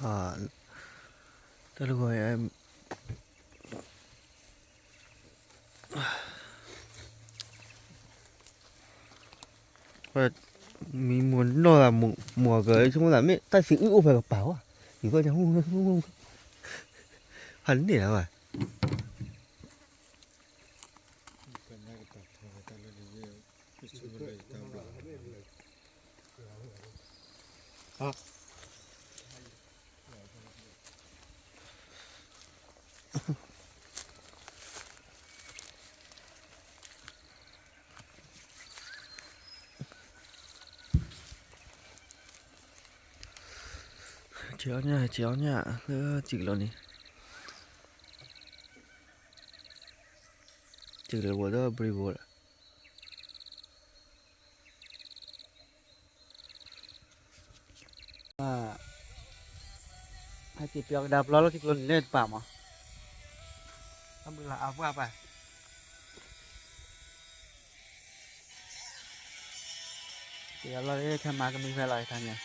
တၢ်လၢဂီၤ မံမီၢ်နီၢ်သး မီၢ်ကဆိကမိၣ်သး မ့ၢ်တၢ်သံအုၣ်အိၣ်ဖဲကပၤဝဲ, ယူၤသီၣ်ညါ ဖးန့ၢ်လၢၤဘၣ်. ဆဲးအီၣ်ညၣ် ဆဲးအီၣ်ညၣ်လၢစံာ်ကလိၤန့ၣ်, စံာ်ကလိၤဘိးဒီးဘြံၤဘိးလီၤ. ဟဲက့ၤပျီကဒါပျီလၢထံကျိန့ၣ်လၢတပၤမး, အဘုလၢအပှၢ်ပၢ် က့ၤလီၤလၢခဲမၤကမံၤဖဲလီၤခါညါ,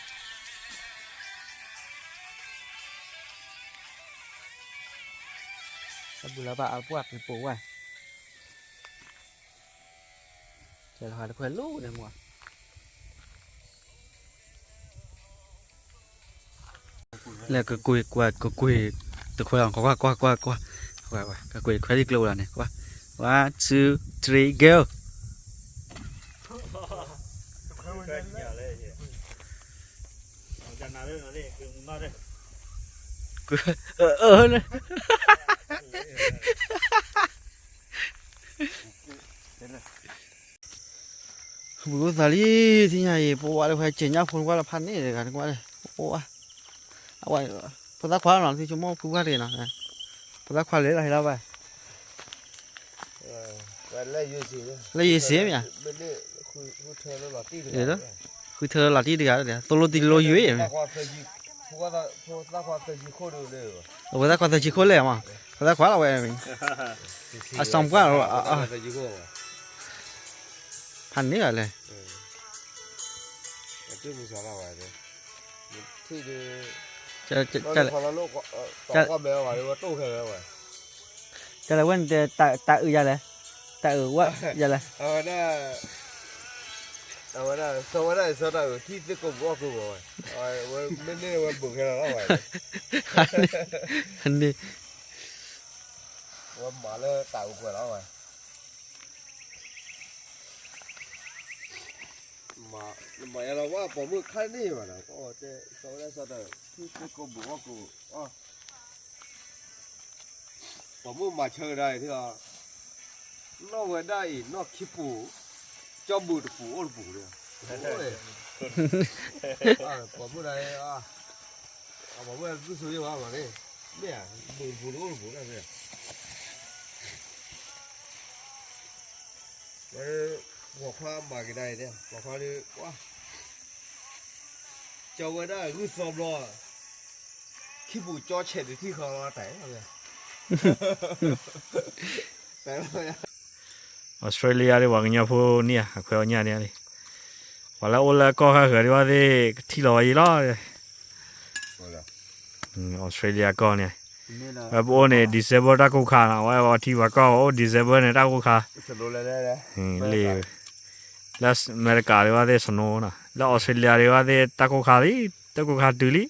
အဘုလၢဘၣ်အပှၢ်ပူၤပိာ်ဝဲ, ကဲလီၤတခွဲလီၤန့ၣ်မး. လဲၤကကွံာ်ကွၢ် ကကွံာ်တခွဲလီၤ ကွၢ်ကွၢ်ကွၢ်ကွၢ်, ကကွံာ်တခွဲလၢကျိလီၤန့ၣ် ကွၢ်, one two three go. ဝံၤအိၣ်သးလံ ထံၣ်ညါအံၤ ပဝဲလၢဖဲက့ၤညၣ်ဖိနကွၢ်လၢဖးန့ၣ်တဂၤနကွၢ်, ပဝဲ အဝဲ ဖိသၣ်ခွါနီၤ သ့ဆိကမိၣ်ဖုပှၢ်တဂ့ၤနီၤ, ဖိသၣ်ခွါလဲၤလီၤဟဲလီၤဘၣ်, လၢယစ့မ့ၢ်ဧါ, ဃုထၢလီၤတံၢ်တဂၤ, သိၣ်လိတံၢ်လိယွၤ, ဖိသၣ်ခွါသၢဆံခိၣ်လဲၣ်မး, ဖိသၣ်ခွါသၢဆံခိၣ်လဲၣ်မး, ဖိသၣ်ခွါလီၤဝဲ, အစီၤပှၢ်လီၤ, ဖးန့ၣ်ဂၤလဲၣ် ကလဲၤဝဲန့ၣ် တၢ်အုၣ်ယၤလဲၣ်, တၢ်အုၣ်ဝဲယၤလဲၣ်, အဝဲဒၣ် စီၤဝဲဒၣ်စီၤတၢ်အုၣ်ထံၣ်သ့ၣ်ကိးပူၤအီၣ်ကိးပူၤဝဲ, မ့ၢ်န့ၢ်ဝဲဘူးခဲလၢာ်လီၤဝဲ, န့ၣ် ဝဲမၤလၢတၢ်အုၣ်ပှဲၤလီၤဝဲ နမၤယါလီၤဝဲ ပိာ်မုၣ်ခါန့ၢ်ဘၣ်ဒီး ကအိၣ်တဲစီၤဝဲဒၣ်စီၤတၢ်ထံၣ်သ့ၣ်ကိးဘူးအီၣ်ကိး, ပိာ်မုၣ်မၤဆၢကဒါအံၤထံၣ်လီၤ, နီၢ်ဝဲဒၣ်အံၤ နီၢ်ခံပူၤ, ကၠီဘူၣ်တပူၤအိၣ်တပူၤန့ၣ်, ပိာ်မုၣ်ဒၣ်, ပိာ်မုၣ်ဂုၢ်ဆိယဲၢ်ဝဲမးန့ၣ်, မ့ၢ်ဧါ, ဘူၣ်တပူၤတအိၣ်တပူၤဒၣ်မ့ၢ် ဝဲ ပိာ်ခွါမၤကဒါအံၤန့ၣ် ပိာ်ခွါဒုး ကွၢ်, ကၠီဝဲဒၣ်ဂုၢ်သီဘျီ, ခံပူၤကၠီဆဲးတထံၣ်ဃီလီၤတၢ်, တၢ်လီၤ, အီစထြ့လယါဒ်ပှၤကညီဖိန့ၣ်ဧါ အခွဲးအီၣ်ညၣ်န့ၣ်လံ, ပှၤလၢအိၣ်လၢကီၢ်ဃၣ်ဃၢၤဒ်ဘၣ်သ့ၣ် ကထံၣ်လီၤဝဲယံၤလီၤ အီစထြ့လယါကီၢ်န့ၣ်, ဝဲပအိၣ်န့ၣ် December တၢ်ကိၢ်ခါနီၤ, ဝဲပှၤထံပှၤကီၢ်အိၣ် December န့ၣ် တၢ်ကိၢ်ခါ, လၢအမဲရကၤဒ်ဘၣ်သ့ၣ် snow နီၤ, လၢအီစထြ့လယါဒ်ဘၣ်သ့ၣ် တၢ်ကိၢ်ခါလံ, တၢ်ကိၢ်ခါတုၤလံ,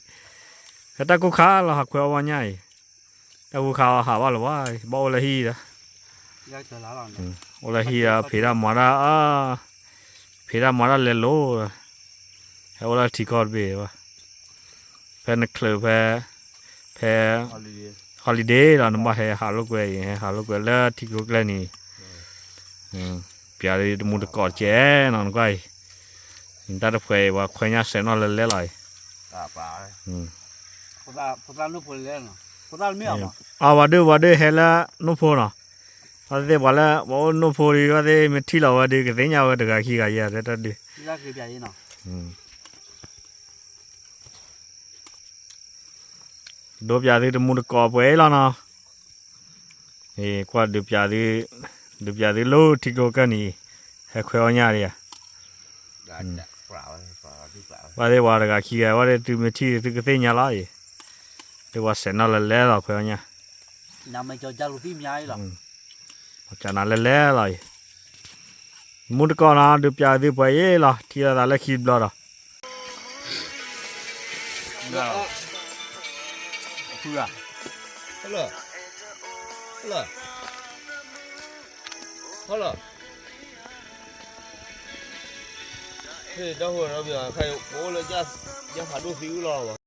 ဖဲတၢ်ကိၢ်ခါလီၤ ဟးခွဲးအီၣ်ဝဲညၣ်အံၤ, တၢ်ကိၢ်ခါဟးဘၣ်လၢၤဘၣ်, ဘၣ်အိၣ်လၢဟံၣ်ဒီး အိၣ်လၢဟံၣ်ဒီး ဖံးတၢ်မၤတၢ်, ဖံးတၢ်မၤတၢ်လဲၤလိၤ, ဟဲအိၣ်လၢထံကီၢ်တဘ့ၣ်ဘၣ်, ဖဲနချုးဖဲ, ဖဲ holiday လီၤ နဘၣ်ဟဲဟးလိာ်ကွဲအံၤ ဟဲဟးလိာ်ကွဲလၢထံကျိကျဲန့ၣ်, ပျးဒ်တမူတကိးကဲနီၤ နကွၢ်အံၤ, တၢ်တဖှဲးအံၤ ပှၤခွဲးညၣ်စဲးနီၣ်လၢလဲလီၤအံၤ အဝဲဒၣ် ပှၤဒုး ပှၤဒုးဟဲလၢနိၣ်ဖိနီၤ, အဝဲသ့ၣ်ပှၤလၢ ပှၤအိၣ်နိၣ်ဖိဒ် အဝဲသ့ၣ်မ့ၢ်ထံၣ်လီၤဝဲဒီး ကသ့ၣ်ညါဝဲတဂၤခံဂၤယဲၢ် တၢ်ဒုး ဒိပျးသုတမူတကိးပှဲၤအံၤလီၤနီၤ, ကွၢ်ဒုးပျးသု, ဒုးပျးသုလၢထံကျိကၢၢ်နံၤ, ဟဲခွဲးအီၣ်ညၣ်ဒံးဧါ, ဘၣ်သ့ၣ်ပှၤတဂၤခံဂၤ ဘၣ်သ့ၣ်သုမ့ၢ်ထံၣ်သုကသ့ၣ်ညါလီၤအံၤ, ဒုးပှၤစဲးနီၣ်လဲၤလဲၤလီၤဖဲအီညါ, ပှၤကနၤလဲၤလဲၤလီၤအံၤ, မူတကီၢ်နီၤ ဒုးပျးသုပှဲၤအံၤလီၤ ထံၣ်လိာ်သးလၢခံတဘျီဒီး, ဖုဂၤ, ဟလၢ, ဟလၢ, ဟလၢ, ဒီးအိၣ်လၢ ယၢ်ဖးဒိၣ်သံအူလီၤ